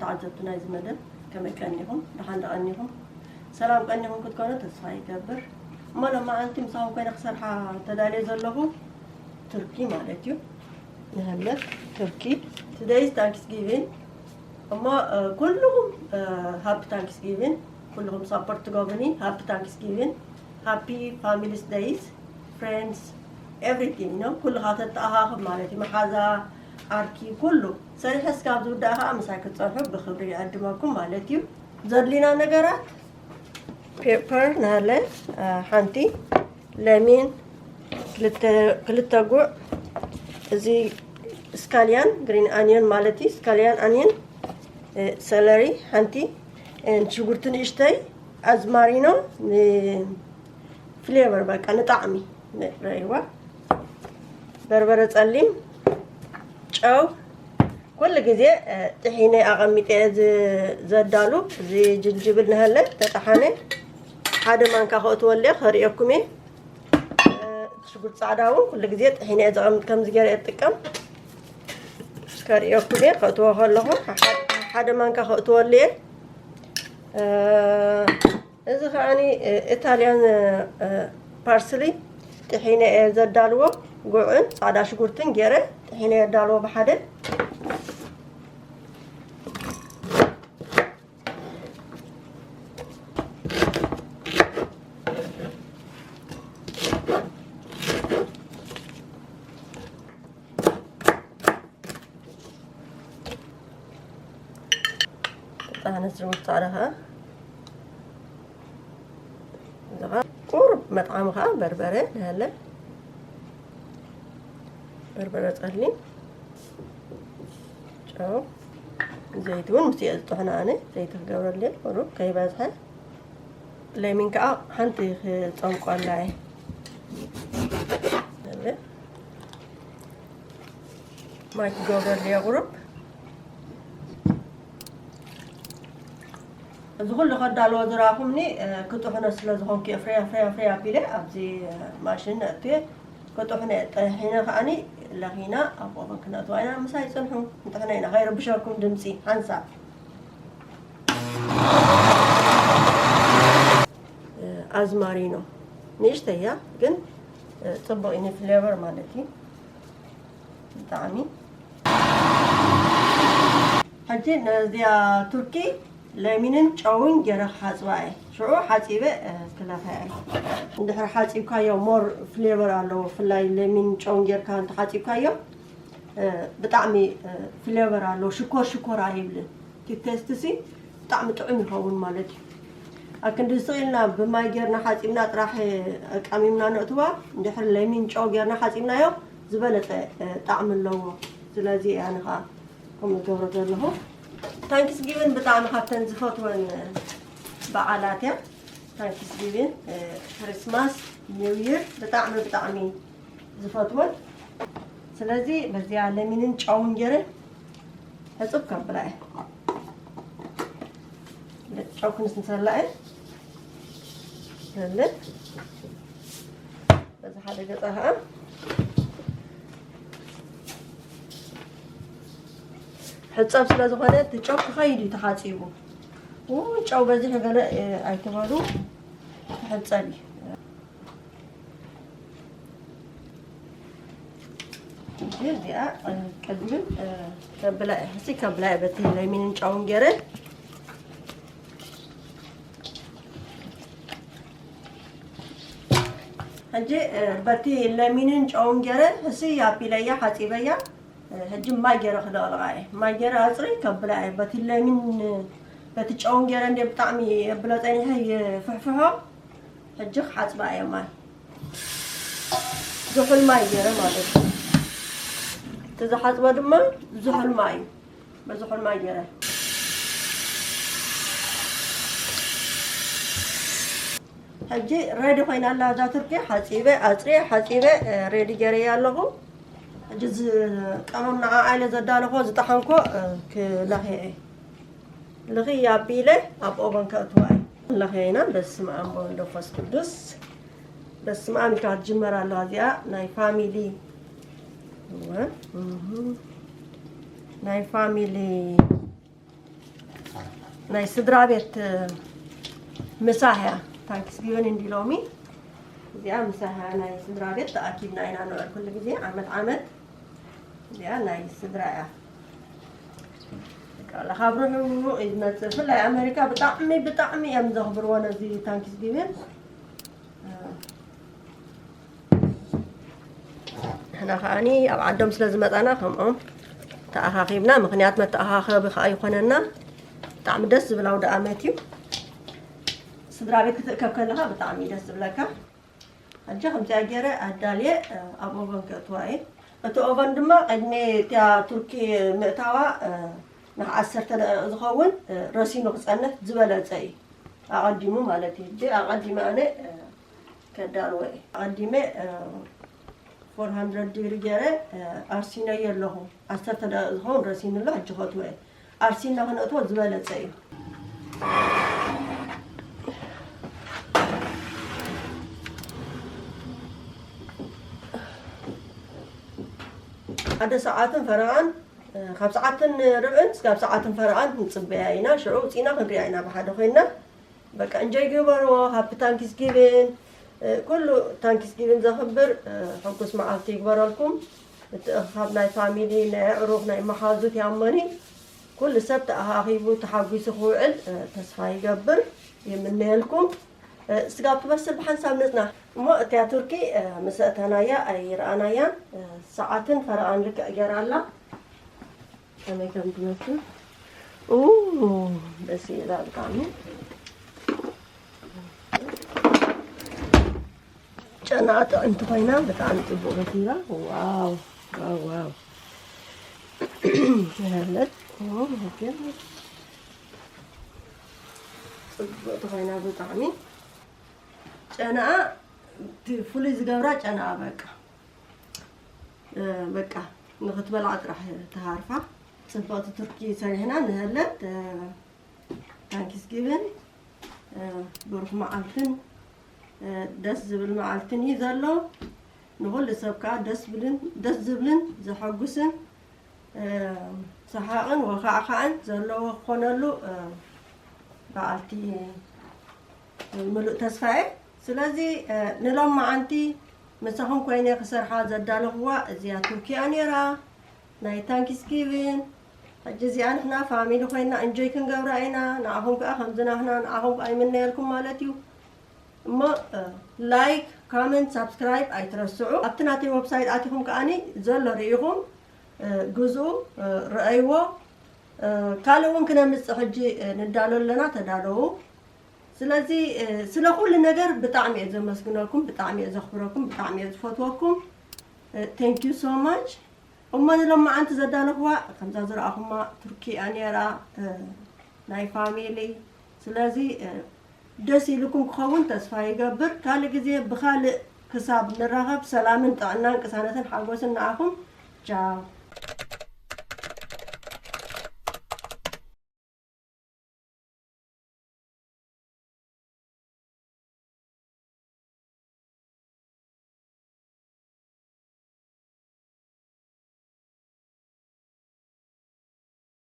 ተዓዘብቲ ናይዚ መደብ ከመይ ቀኒኹም? ደሓን ዶ ቀኒኹም? ሰላም ቀኒኹም ክትኮኑ ተስፋ ይገብር። እሞ ሎማዓንቲ ምሳኹም ኮይነ ክሰርሓ ተዳልየ ዘለኹ ቱርኪ ማለት እዩ። ንህለት ቱርኪ። Today is Thanksgiving። እሞ ኩልኹም ሃፒ ታንክስጊቪን። ኩልኹም ሳፖርት ትገብሩኒ ሃፒ ታንክስጊቪን፣ ሃፒ ፋሚሊስ ደይስ፣ ፍሬንድስ፣ ኤቭሪቲንግ ነው። ኩልኻ ተተኣኻኽብ ማለት እዩ። መሓዛ፣ ዓርኪ፣ ኩሉ ሰሪሐ እስካብ ዝውዳእ ከዓ ምሳይ ክትፀንሑ ብክብሪ ይዕድመኩም ማለት እዩ። ዘድልዩና ነገራት ፔፐር ናለ ሓንቲ ለሚን፣ ክልተ ጉዕ፣ እዚ ስካሊያን ግሪን ኣኒዮን ማለት እዩ። ስካሊያን ኣኒዮን፣ ሰለሪ ሓንቲ፣ ሽጉርቲ ንእሽተይ፣ ኣዝማሪኖ ፍሌቨር በቃ ንጣዕሚ ረይዋ፣ በርበረ ጸሊም፣ ጨው። ኩሉ ግዜ ጥሒነ ኣቐሚጠ ዘዳሉ። እዚ ጅንጅብል ንሃለ ተጠሓነ ሓደ ማንካ ከእትወለ ከርእየኩም እየ። ሽጉርቲ ጻዕዳ እውን ኩሉ ግዜ ጥሒነ ዘቐምጥ ከምዚ ገይረ እጥቀም። ከርእየኩም እየ ከእትዎ ከለኹ ሓደ ማንካ ከእትወሉ እየ። እዚ ከዓኒ ኢታልያን ፓርስሊ ጥሒነ እየ ዘዳልዎ። ጉዕን ጻዕዳ ሽጉርትን ገይረ ጥሒነ የዳልዎ ብሓደ። ጣነ ዝውጣ ረሃ ቁሩብ መጥዓሚ ከዓ በርበረ ንሃለ፣ በርበረ ጸሊም፣ ጨው፣ ዘይቲ እውን ምስ እየ ዝጥሕኖ ኣነ። ዘይቲ ክገብረሉ እየ ቁሩብ ከይበዝሐ። ለሚን ከዓ ሓንቲ ክጸምቋላ እየ። ማይ ክገብረሉ እየ ቁሩብ። እዚ ኩሉ ከዳልዎ ዝረኣኹምኒ ክጥሕኖ ስለ ዝኾንኩ እየ። ፍርያ ፍርያ ፍርያ ኣቢለ ኣብዚ ማሽን ነእትየ ክጥሕኖ እየ። ጠሒነ ከዓኒ ለኺና ኣብ ኦቨን ክነእትዋ ኢና። ምሳይ ጽንሑ፣ ንጥሕኖ ኢና፣ ከይርብሸኩም ድምፂ ሓንሳብ። ኣዝማሪኖ ንእሽተይ እያ ግን ጽቡቕ እዩ ንፍሌቨር ማለት እዩ። ብጣዕሚ። ሕጂ ነዚኣ ቱርኪ ለሚንን ጨውን ገይረ ክሓጽባ እየ። ሽዑ ሓጺበ ክለኽያ እየ። እንድሕር ሓጺብካዮ ሞር ፍሌቨር ኣለዎ። ብፍላይ ለሚን ጨውን ጌርካ እንተሓጺብካዮ ብጣዕሚ ፍሌቨር ኣለዎ። ሽኮር ሽኮር ኣይብልን። እቲ ቴስት ሲ ብጣዕሚ ጥዑም ይኸውን ማለት እዩ። ኣብ ክንዲ ስቕ ኢልና ብማይ ጌርና ሓጺብና ጥራሕ ቀሚምና ነእትዋ፣ እንድሕር ለሚን ጨው ጌርና ሓጺብናዮ ዝበለጸ ጣዕሚ ኣለዎ። ስለዚ እየ ኣነ ኸዓ ከምኡ ዝገብሮ ዘለኹ። ታንክስ ጊቪን ብጣዕሚ ካብተን ዝፈትወን በዓላት እያ። ታንክስ ጊቪን፣ ክሪስማስ፣ ኒው ይር ብጣዕሚ ብጣዕሚ ዝፈትወን። ስለዚ በዚኣ ለሚንን ጨውን ገይረ ሕጽብ ከብላ እየ። ጨው ክንስንሰላ እየ። በዚ ሓደ ገጻ ኸዓ ሕጸብ ስለ ዝኾነ እቲ ጨው ክኸይድ እዩ ተሓጺቡ። ው ጨው በዚሑ ገለ ኣይትበሉ፣ ክሕጸብ እዩ። እዚኣ ቅድሚ ከብላ እየ፣ ሕጂ ከብላ እየ በቲ ለሚንን ጨውን ገይረ። ሕጂ በቲ ለሚንን ጨውን ገይረ ሕሲ ኣቢለያ ሓጺበያ። ሕጂ ማይ ገይረ ክለቕልቓ እየ። ማይ ገይረ ኣጽሪ ከብላ እየ። በቲ ለሚን በቲ ጨውን ገይረ እንደ ብጣዕሚ የብሎ ጸኒሐ ይፍሕፍሖ። ሕጂ ክሓጽባ እየ ማይ። ዝሑል ማይ ገይረ ማለት እዩ። እቲ ዝሓጽቦ ድማ ዝሑል ማይ እዩ። በዝሑል ማይ ገይረ። ሕጂ ሬዲ ኮይና ኣላ እዛ ቱርኪ። ሓጺበ፣ ኣጽርየ፣ ሓጺበ፣ ሬዲ ገይረያ ኣለኹ። ሕጂ ዝቀመም ንዓዓ ኢለ ዘዳለኹ ዝጠሓንኮ ክለኽየ እየ። ልኽይ ኣቢለ ኣብ ኦቨን ከእትዋ እየ። ለኽየ ኢና። በስመ ኣብ ወወልድ ወመንፈስ ቅዱስ። በስመ ኣብ ኢልካ ትጅመር ኣለዋ እዚኣ ናይ ፋሚሊ። እወ፣ እህ። ናይ ፋሚሊ ናይ ስድራ ቤት ምሳሕ እያ። ታንክስጊቨን እንዲ ሎሚ እዚኣ ምሳሕ እያ። ናይ ስድራ ቤት ተኣኪብና ኢና ንውዕል ኩሉ ግዜ ዓመት ዓመት። እዚኣ ናይ ስድራ እያ። ካብ ርሑቕ እዩ ዝመፅእ። ብፍላይ ኣሜሪካ ብጣዕሚ ብጣዕሚ እዮም ዘኽብርዎ ነዚ ታንክስጊቨን። ንሕና ከዓኒ ኣብ ዓዶም ስለ ዝመፃና ከምኦም ተኣኻኺብና፣ ምኽንያት መተኣኻኸቢ ከዓ ይኾነና። ብጣዕሚ ደስ ዝብል ኣውደ ኣመት እዩ። ስድራ ቤት ክትእከብ ከለኻ ብጣዕሚ ደስ ዝብለካ። ሕጂ ከምዚኣ ገይረ ኣዳልየ ኣብ ኦቨን ከእትዋ እየ። እቲ ኦቨን ድማ ቅድሚ እቲያ ቱርኪ ምእታዋ ንዓሰርተ ደቂቕ ዝኸውን ረሲኑ ክፀንሕ ዝበለፀ እዩ። ኣቐዲሙ ማለት እዩ። ሕጂ ኣቐዲመ ኣነ ከዳልዎ እየ። ኣቐዲመ ፎር ሃንድረድ ዲግሪ ገይረ ኣርሲነዮ ኣለኹ። ዓሰርተ ደቂቕ ዝኸውን ረሲኑ ኣሎ። ሕጂ ከእትዎ እየ። ኣርሲና ክነእትዎ ዝበለፀ እዩ። ሓደ ሰዓትን ፈረቓን፣ ካብ ሰዓትን ርብዕን እስካብ ሰዓትን ፈረቓን ንፅበያ ኢና። ሽዑ ውፂና ክንሪኣ ኢና ብሓደ ኮይና። በቃ እንጆይ ግበርዎ። ሃፒ ታንክስጊቪን። ኩሉ ታንክስጊቪን ዘኽብር ሕጉስ መዓልቲ ይግበረልኩም። ምትእኽኻብ ናይ ፋሚሊ፣ ናይ ኣዕሩኽ፣ ናይ መሓዙት ያመኒ ኩሉ ሰብ ተኣኻኺቡ ተሓጒሱ ክውዕል ተስፋ ይገብር። ይምነየልኩም። ስጋብ ትበስል ብሓንሳብ ንጽናሕ። እሞ እቲያ ቱርኪ ምስ ኣእተናያ ኣይረኣናያን። ሰዓትን ፈረቓን ልክዕ ገይራ ኣላ። ከመይ ከም ትመስል። ኡ፣ ደስ ይብላ ብጣዕሚ። ጨና ጥዕምቲ ኮይና ብጣዕሚ ጽቡቕ በሲላ። ዋው፣ ዋው፣ ዋው። ያለት። ኦ፣ ኦኬ። ጽቡቕቲ ኮይና ብጣዕሚ። ጨናኣ እቲ ፍሉይ ዝገብራ ጨናኣ በቃ። እ፣ በቃ ንኽትበልዓ ጥራሕ ተሃርፋ። ጽብቕቲ ቱርኪ ሰሪሕና ንህለት፣ እ፣ ታንክስጊቪን፣ እ፣ ብሩኽ መዓልትን፣ እ፣ ደስ ዝብል መዓልትን እዩ ዘሎ። ንኹሉ ሰብ ከኣ ደስ ብልን፣ ደስ ዝብልን ዘሐጉስን፣ እ፣ ሰሓቕን ወኻዕኻዕን ዘለዎ ክኾነሉ፣ እ፣ በዓልቲ ምሉእ ተስፋ እየ። ስለዚ፣ እ፣ ንሎማዓንቲ ምሳኹም ኮይነ ክሰርሓ ዘዳለኽዋ እዚኣ ቱርኪያ ነይራ፣ ናይ ታንክስጊቪን። ሕጂ እዚኣ ንሕና ፋሚሊ ኮይና እንጆይ ክንገብራ ኢና። ንዓኹም ከኣ ከምዚ ናህና ንዓኹም ከኣ ይምነየልኩም ማለት እዩ። እሞ፣ እ፣ ላይክ፣ ካመንት፣ ሳብስክራይብ ኣይትረስዑ። ኣብቲ ናተይ ወብሳይት ኣቲኹም ከኣኒ ዘሎ ርኢኹም፣ እ፣ ግዝኡ፣ እ፣ ረኣይዎ። እ፣ ካልእ እውን ክነምጽእ ሕጂ፣ እ፣ ንዳሎ ኣለና፣ ተዳለዉ። ስለዚ፣ እ፣ ስለ ኩሉ ነገር ብጣዕሚ እየ ዘመስግነኩም፣ ብጣዕሚ እየ ዘኽብረኩም፣ ብጣዕሚ እየ ዝፈትወኩም። እ፣ thank you so much። እሞ ንሎማዓንቲ ዘዳለኽዋ ከምዛ ዝረኣኹማ ቱርኪ እያ ነይራ፣ እ፣ ናይ ፋሚሊ። ስለዚ፣ እ፣ ደስ ኢልኩም ክኸውን ተስፋ ይገብር። ካልእ ግዜ ብኻልእ ክሳብ ንራኸብ ሰላምን ጥዕናን ቅሳነትን ሓጎስን ንዓኹም። ቻው።